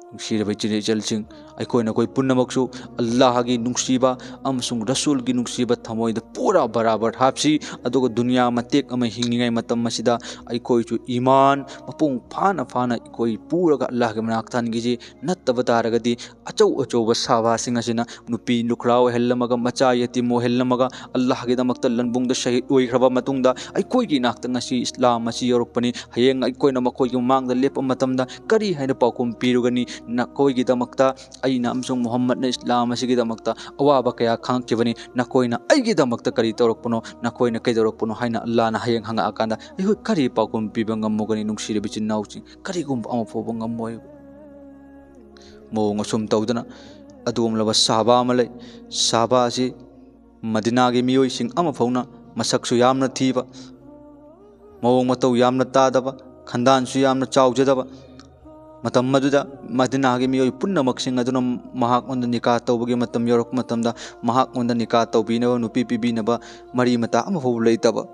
ꯅꯨꯡꯁꯤꯔꯕ ꯏꯆꯤꯜ ꯏꯆꯜꯁꯤꯡ, ꯑꯩꯈꯣꯏ ꯅꯈꯣꯏ ꯄꯨꯝꯅꯃꯛꯁꯨ ꯑꯜꯂꯥꯍꯒꯤ ꯅꯨꯡꯁꯤꯕ ꯑꯃꯁꯨꯡ ꯔꯁꯨꯜꯒꯤ ꯅꯨꯡꯁꯤꯕ ꯊꯃꯣꯏꯗ ꯄꯨꯔꯥ ꯕꯔꯥꯕꯔ ꯍꯥꯞꯁꯤ, ꯑꯗꯨꯒ ꯗꯨꯅꯤꯌꯥ ꯃꯇꯦꯛ ꯑꯃ ꯍꯤꯡꯂꯤꯉꯩ ꯃꯇꯝ ꯑꯁꯤꯗ ꯑꯩꯈꯣꯏꯁꯨ ꯏꯃꯥꯟ ꯃꯄꯨꯡ ꯐꯥꯅ ꯐꯥꯅ ꯑꯩꯈꯣꯏ ꯄꯨꯔꯒ ꯑꯜꯂꯥꯍꯒꯤ ꯃꯅꯥꯛꯇ ꯍꯟꯈꯤꯁꯤ꯫ ꯅꯠꯇꯕ ꯇꯥꯔꯒꯗꯤ ꯑꯆꯧ ꯑꯆꯧꯕ ꯁꯥꯕꯥꯁꯤꯡ ꯑꯁꯤꯅ ꯅꯨꯄꯤ ꯅꯨꯈ꯭ꯔꯥ ꯑꯣꯏꯍꯜꯂꯝꯃꯒ, ꯃꯆꯥ ꯌꯦꯇꯤꯝ ꯑꯣꯏꯍꯜꯂꯝꯃꯒ, ꯑꯜꯂꯥꯍꯒꯤꯗꯃꯛꯇ ꯂꯟꯕꯨꯡꯗ ꯁꯍꯤꯗ ꯑꯣꯏꯈ꯭ꯔꯕ ꯃꯇꯨꯡꯗ ꯑꯩꯈꯣꯏꯒꯤ ꯏꯅꯥꯛꯇ ꯉꯁꯤ ꯏꯁꯂꯥꯝ ꯑꯁꯤ ꯌꯧꯔꯛꯄꯅꯤ꯫ ꯍꯌꯦꯡ ꯑꯩꯈꯣꯏꯅ ꯃꯈꯣꯏꯒꯤ ꯃꯃꯥꯡꯗ ꯂꯦꯞꯄ ꯃꯇꯝꯗ ꯀꯔꯤ ꯍꯥꯏꯅ ꯄꯥꯎꯈꯨꯝ ꯄꯤꯔꯨꯒꯅꯤ? ꯅꯈꯣꯏꯒꯤꯗꯃꯛꯇ ꯑꯩꯅ ꯑꯃꯁꯨꯡ ꯃꯨꯍꯝꯃꯗꯅ ꯏꯁꯂꯥꯝ ꯑꯁꯤꯒꯤꯗꯃꯛꯇ ꯑꯋꯥꯕ ꯀꯌꯥ ꯈꯥꯡꯈꯤꯕꯅꯤ꯫ ꯅꯈꯣꯏꯅ ꯑꯩꯒꯤꯗꯃꯛꯇ ꯀꯔꯤ ꯇꯧꯔꯛꯄꯅꯣ? ꯅꯈꯣꯏꯅ ꯀꯩꯗꯧꯔꯛꯄꯅꯣ ꯍꯥꯏꯅ ꯑꯜꯂꯥꯍꯅ ꯍꯌꯦꯡ ꯍꯪꯉꯛꯑꯀꯥꯟꯗ ꯑꯩꯈꯣꯏ ꯀꯔꯤ ꯄꯥꯎꯈꯨꯝ ꯄꯤꯕ ꯉꯝꯃꯨꯒꯅꯤ? ꯅꯨꯡꯁꯤꯔꯕ ꯏꯆꯤꯟ ꯏꯅꯥꯎꯁꯤꯡ, ꯀꯔꯤꯒꯨꯝꯕ ꯑꯃ ꯐꯥꯎꯕ ꯉꯝꯃꯣꯏ꯫ ꯃꯑꯣꯡ ꯑꯁꯨꯝ ꯇꯧꯗꯅ ꯑꯗꯨꯒꯨꯝꯂꯕ ꯁꯍꯥꯕꯥ ꯑꯃ ꯂꯩ꯫ ꯁꯍꯥꯕꯥ ꯑꯁꯤ ꯃꯗꯤꯅꯥꯒꯤ ꯃꯤꯑꯣꯏꯁꯤꯡ ꯑꯃ ꯐꯥꯎꯅ, ꯃꯁꯛꯁꯨ ꯌꯥꯝꯅ ꯊꯤꯕ, ꯃꯑꯣꯡ ꯃꯇꯧ ꯌꯥꯝꯅ ꯇꯥꯗꯕ, ꯈꯟꯗꯥꯟꯁꯨ ꯌꯥꯝꯅ ꯆꯥꯎꯖꯗꯕ, ꯃꯇꯝ ꯑꯗꯨꯗ ꯃꯗꯤꯅꯥꯒꯤ ꯃꯤꯑꯣꯏ ꯄꯨꯝꯅꯃꯛꯁꯤꯡ ꯑꯗꯨꯅ ꯃꯍꯥꯛꯉꯣꯟꯗ ꯅꯤꯀꯥ ꯇꯧꯕꯒꯤ ꯃꯇꯝ ꯌꯧꯔꯛꯄ ꯃꯇꯝꯗ ꯃꯍꯥꯛꯉꯣꯟꯗ ꯅꯤꯀꯥ ꯇꯧꯕꯤꯅꯕ, ꯅꯨꯄꯤ ꯄꯤꯕꯤꯅꯕ ꯃꯔꯤ ꯃꯇꯥ ꯑꯃꯐꯥꯎ ꯂꯩꯇꯕ꯫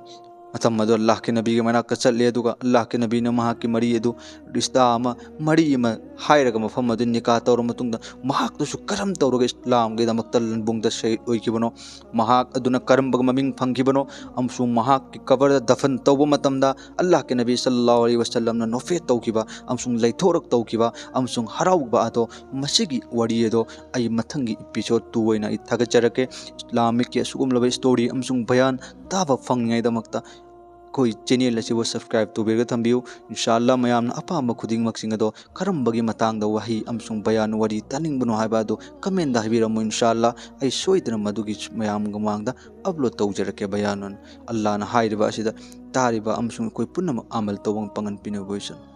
ꯃꯇꯝ ꯑꯗꯨ ꯑꯜꯂꯥꯍꯀꯤ ꯅꯕꯤꯒꯤ ꯃꯅꯥꯛꯇ ꯆꯠꯂꯦ, ꯑꯗꯨꯒ ꯑꯜꯂꯥꯍꯀꯤ ꯅꯕꯤꯅ ꯃꯍꯥꯛꯀꯤ ꯃꯔꯤ ꯑꯗꯨ, ꯔꯤꯁꯇꯥ ꯑꯃ, ꯃꯔꯤ ꯑꯃ ꯍꯥꯏꯔꯒ ꯃꯐꯝ ꯑꯗꯨ ꯅꯤꯀꯥ ꯇꯧꯔꯕ ꯃꯇꯨꯡꯗ ꯃꯍꯥꯛꯇꯨꯁꯨ ꯀꯔꯝ ꯇꯧꯔꯒ ꯏꯁꯂꯥꯝꯒꯤꯗꯃꯛꯇ ꯂꯟꯕꯨꯡꯗ ꯁꯍꯤꯗ ꯑꯣꯏꯈꯤꯕꯅꯣ, ꯃꯍꯥꯛ ꯑꯗꯨꯅ ꯀꯔꯝꯕ ꯃꯃꯤꯡ ꯐꯪꯈꯤꯕꯅꯣ, ꯑꯃꯁꯨꯡ ꯃꯍꯥꯛꯀꯤ ꯀꯕꯔꯗ ꯗꯐꯟ ꯇꯧꯕ ꯃꯇꯝꯗ ꯑꯜꯂꯥꯍꯀꯤ ꯅꯕꯤ ꯁꯜꯂꯜꯂꯥꯍꯨ ꯑꯂꯩꯍꯤ ꯋꯁꯜꯂꯝꯅ ꯅꯣꯐꯦꯠ ꯇꯧꯈꯤꯕ ꯑꯃꯁꯨꯡ ꯂꯩꯊꯣꯔꯛ ꯇꯧꯈꯤꯕ ꯑꯃꯁꯨꯡ ꯍꯔꯥꯎꯕ ꯑꯗꯣ, ꯃꯁꯤꯒꯤ ꯋꯥꯔꯤ ꯑꯗꯣ ꯑꯩ ꯃꯊꯪꯒꯤ ꯏꯄꯤꯁꯣꯗ ꯇꯨ ꯑꯣꯏꯅ ꯑꯩ ꯊꯥꯒꯠꯆꯔꯛꯀꯦ꯫ ꯏꯁꯂꯥꯃꯤꯛꯀꯤ ꯑꯁꯤꯒꯨꯝꯂꯕ ꯁ꯭ꯇꯣꯔꯤ ꯑꯃꯁꯨꯡ ꯕꯌꯥꯟ ꯇꯥꯕ ꯐꯪꯂꯤꯉꯩꯗꯃꯛꯇ ꯑꯩꯈꯣꯏ ꯆꯦꯅꯦꯜ ꯑꯁꯤꯕꯨ ꯁꯕꯁꯀ꯭ꯔꯥꯏꯕ ꯇꯧꯕꯤꯔꯒ ꯊꯝꯕꯤꯌꯨ꯫ ꯏꯟꯁꯥ ꯑꯜꯂꯥ, ꯃꯌꯥꯝꯅ ꯑꯄꯥꯝꯕ ꯈꯨꯗꯤꯡꯃꯛꯁꯤꯡ ꯑꯗꯣ ꯀꯔꯝꯕꯒꯤ ꯃꯇꯥꯡꯗ ꯋꯥꯍꯩ ꯑꯃꯁꯨꯡ ꯕꯌꯥꯟ ꯋꯥꯔꯤ ꯇꯥꯅꯤꯡꯕꯅꯣ ꯍꯥꯏꯕ ꯑꯗꯨ ꯀꯃꯦꯟꯗ ꯍꯥꯏꯕꯤꯔꯝꯃꯨ꯫ ꯏꯟꯁꯥ ꯑꯜꯂꯥ, ꯑꯩ ꯁꯣꯏꯗꯅ ꯃꯗꯨꯒꯤ ꯃꯌꯥꯝꯒꯤ ꯃꯃꯥꯡꯗ ꯑꯞꯂꯣꯗ ꯇꯧꯖꯔꯛꯀꯦ ꯕꯌꯥꯟ ꯑꯣꯏꯅ꯫ ꯑꯜꯂꯥꯍꯅ ꯍꯥꯏꯔꯤꯕ ꯑꯁꯤꯗ ꯇꯥꯔꯤꯕ ꯑꯃꯁꯨꯡ ꯑꯩꯈꯣꯏ ꯄꯨꯝꯅꯃꯛ ꯑꯃꯜ ꯇꯧꯕ ꯄꯥꯡꯒꯜ ꯄꯤꯅꯕ ꯑꯣꯏꯁꯅꯨ꯫